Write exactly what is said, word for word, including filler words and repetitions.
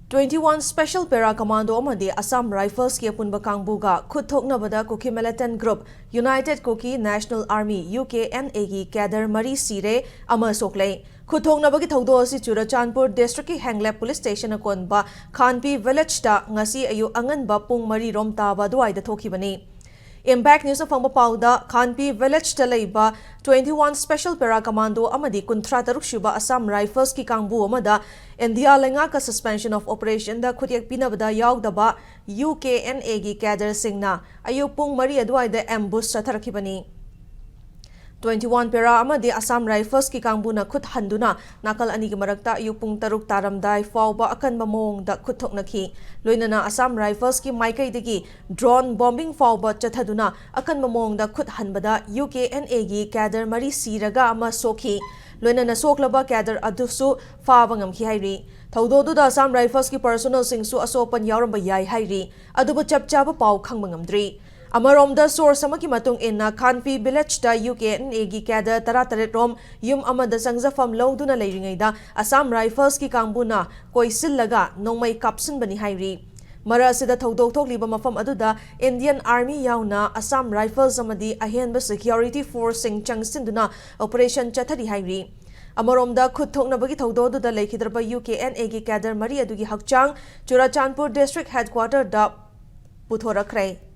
Twenty one Special Para Commando ꯑꯃꯗꯤ Assam Riflesꯀꯤ ꯑꯄꯨꯟꯕ ꯀꯥꯡꯕꯨꯒ ꯈꯨꯠ ꯊꯣꯛꯅꯕꯗ Kuki Militant Group, United Kuki National Army, UKNAꯒꯤ cadre ꯃꯔꯤ ꯁꯤꯔꯦ, ꯑꯃ ꯁꯣꯛꯂꯦ꯫ ꯈꯨꯠ ꯊꯣꯛꯅꯕꯒꯤ ꯊꯧꯗꯣꯛ ꯑꯁꯤ ꯆꯨꯔꯆꯥꯟꯄꯨꯔ districtꯀꯤ ꯍꯦꯡꯂꯦꯞ police station ꯑꯀꯣꯟꯕ ꯈꯥꯟꯄꯤ villageꯇ ꯉꯁꯤ ꯑꯌꯨꯛ ꯑꯉꯟꯕ ꯄꯨꯡ ꯃꯔꯤ ꯔꯣꯝ ꯇꯥꯕ ꯑꯗꯨꯋꯥꯏꯗ ꯊꯣꯛꯈꯤꯕꯅꯤ꯫ Impact Newsꯅ ꯐꯪꯕ ꯄꯥꯎꯗ, ꯈꯥꯟꯄꯤ villageꯇ ꯂꯩꯕ twenty one Special Para Commando ꯑꯃꯗꯤ ꯀꯨꯟꯊ꯭ꯔꯥ ꯇꯔꯨꯛ ꯁꯨꯕ Assam Riflesꯀꯤ ꯀꯥꯡꯕꯨ ꯑꯃꯗ ꯏꯟꯗꯤꯌꯥ ꯂꯩꯉꯥꯛꯀ Suspension of Operationꯗ ꯈꯨꯠꯌꯦꯛ ꯄꯤꯅꯕꯗ ꯌꯥꯎꯗꯕ UKNAꯒꯤ cadreꯁꯤꯡꯅ ꯑꯌꯨꯛ ꯄꯨꯡ ꯃꯔꯤ ꯑꯗꯨꯋꯥꯏꯗ ambush ꯆꯠꯊꯔꯛꯈꯤꯕꯅꯤ꯫ Twenty one Para ꯑꯃꯗꯤ Assam Riflesꯀꯤ ꯀꯥꯡꯕꯨꯅ ꯈꯨꯠ ꯍꯟꯗꯨꯅ ꯅꯥꯀꯜ ꯑꯅꯤꯒꯤ ꯃꯔꯛꯇ ꯑꯌꯨꯛ ꯄꯨꯡ ꯇꯔꯨꯛ ꯇꯥꯔꯝꯗꯥꯏ ꯐꯥꯎꯕ ꯑꯀꯟꯕ ꯃꯑꯣꯡꯗ ꯈꯨꯠ ꯊꯣꯛꯅꯈꯤ꯫ ꯂꯣꯏꯅꯅ Assam Riflesꯀꯤ ꯃꯥꯏꯀꯩꯗꯒꯤ drone bombing ꯐꯥꯎꯕ ꯆꯠꯊꯗꯨꯅ ꯑꯀꯟꯕ ꯃꯑꯣꯡꯗ ꯈꯨꯠ ꯍꯟꯕꯗ UKNAꯒꯤ cadre ꯃꯔꯤ ꯁꯤꯔꯒ ꯑꯃ ꯁꯣꯛꯈꯤ꯫ ꯂꯣꯏꯅꯅ ꯁꯣꯛꯂꯕ cadre ꯑꯗꯨꯁꯨ ꯐꯥꯕ ꯉꯝꯈꯤ ꯍꯥꯏꯔꯤ꯫ ꯊꯧꯗꯣꯛ ꯑꯗꯨꯗ Assam Riflesꯀꯤ personnelꯁꯤꯡꯁꯨ ꯑꯁꯣꯛ ꯑꯄꯟ ꯌꯥꯎꯔꯝꯕ ꯌꯥꯏ ꯍꯥꯏꯔꯤ꯫ ꯑꯗꯨꯕꯨ ꯆꯞ ꯆꯥꯕ ꯄꯥꯎ ꯈꯪꯕ ꯉꯝꯗ꯭ꯔꯤ꯫ ꯑꯃꯔꯣꯝꯗ, source ꯑꯃꯒꯤ ꯃꯇꯨꯡ ꯏꯟꯅ, ꯈꯥꯟꯄꯤ villageꯇ UKNAꯒꯤ cadre ꯇꯔꯥꯇꯔꯦꯠ ꯔꯣꯝ ꯌꯨꯝ ꯑꯃꯗ ꯆꯪꯖꯐꯝ ꯂꯧꯗꯨꯅ ꯂꯩꯔꯤꯉꯩꯗ Assam Riflesꯀꯤ ꯀꯥꯡꯕꯨꯅ ꯀꯣꯏꯁꯤꯜꯂꯒ ꯅꯣꯡꯃꯩ ꯀꯥꯞꯁꯤꯟꯕꯅꯤ ꯍꯥꯏꯔꯤ꯫ ꯃꯔꯛ ꯑꯁꯤꯗ ꯊꯧꯗꯣꯛ ꯊꯣꯛꯂꯤꯕ ꯃꯐꯝ ꯑꯗꯨꯗ Indian Army ꯌꯥꯎꯅ Assam Rifles ꯑꯃꯗꯤ ꯑꯍꯦꯟꯕ security forceꯁꯤꯡ ꯆꯪꯁꯤꯟꯗꯨꯅ operation ꯆꯠꯊꯔꯤ ꯍꯥꯏꯔꯤ꯫ ꯑꯃꯔꯣꯝꯗ, ꯈꯨꯠ ꯊꯣꯛꯅꯕꯒꯤ ꯊꯧꯗꯣꯛ ꯑꯗꯨꯗ ꯂꯩꯈꯤꯗ꯭ꯔꯕ UKNAꯒꯤ cadre ꯃꯔꯤ ꯑꯗꯨꯒꯤ ꯍꯛꯆꯥꯡ ꯆꯨꯔꯆꯥꯟꯄꯨꯔ district headquarterꯗ ꯄꯨꯊꯣꯔꯛꯈ꯭ꯔꯦ꯫